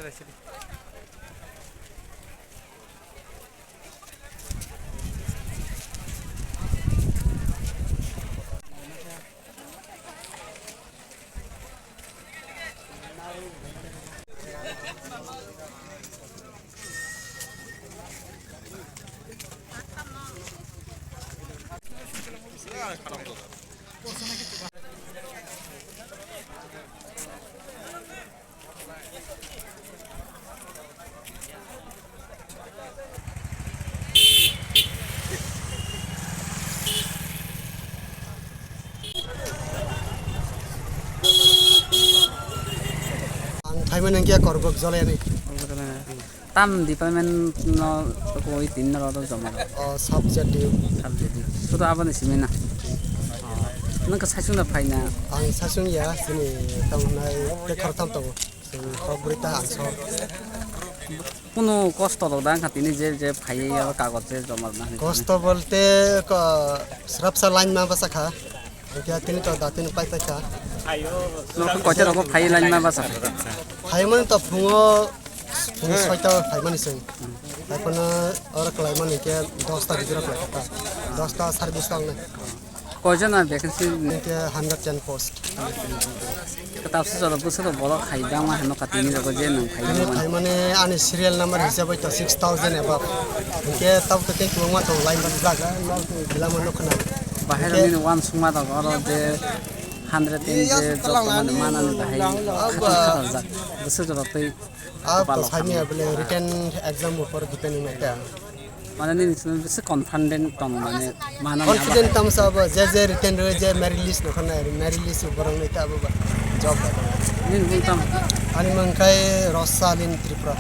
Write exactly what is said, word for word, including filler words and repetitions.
Ang phaimani hwnkhe Korbok Jolani. Tam department no koi tin no rodo joma rw? O, subject di. Subject di. Sudo aboni simi na. Nang ka sasung da phaina? Ang sasung ya, sini tamo nai te khortam tongo. Sini hok bwrwi ta ang so. Kunu kosto rok da wngkha tini je, je phaiwi o kagoj je joma rwna hinwi? Kosto bolte ko srapsa line ma bwsa kha. Hwnkhe tini to da tini pai pai kha. Nokho koita rok phaiwi line ma bwsa kha? Phaimani to phungo, phung soita o phaimani chwng. Haiphano oro kwlaimani hwnkhe dosta bidira kwlai kha. Dosta service tong nai. Koijon na vacancy? Hwnkhe hundred ten post. Kwtal se jora bwswk borok hai bangma hino kati ni rogo je nwng phai Ani mano. Phaimani ani serial number hisabai to six thousand above. Hwnkhe tabuk to tei kwbangma tongo line bajak jaga, nok tong gila mano khna. Bahai rok nini uansukma rok oro je hundred ten je job tongmani manani bahai khatung khatarjak. Bwswk jora tei Ah, to Balo saimya khamya. Bole written exam upor depend wngkha. Mane nini simi bisi confident tong mane mana ni Confident abo. Tamsa abo, je je written roi, je merit list no khana, merit list borok ni ta abo ba job ba. Nini bung tam? Ani mung khai Rosalin Tripura.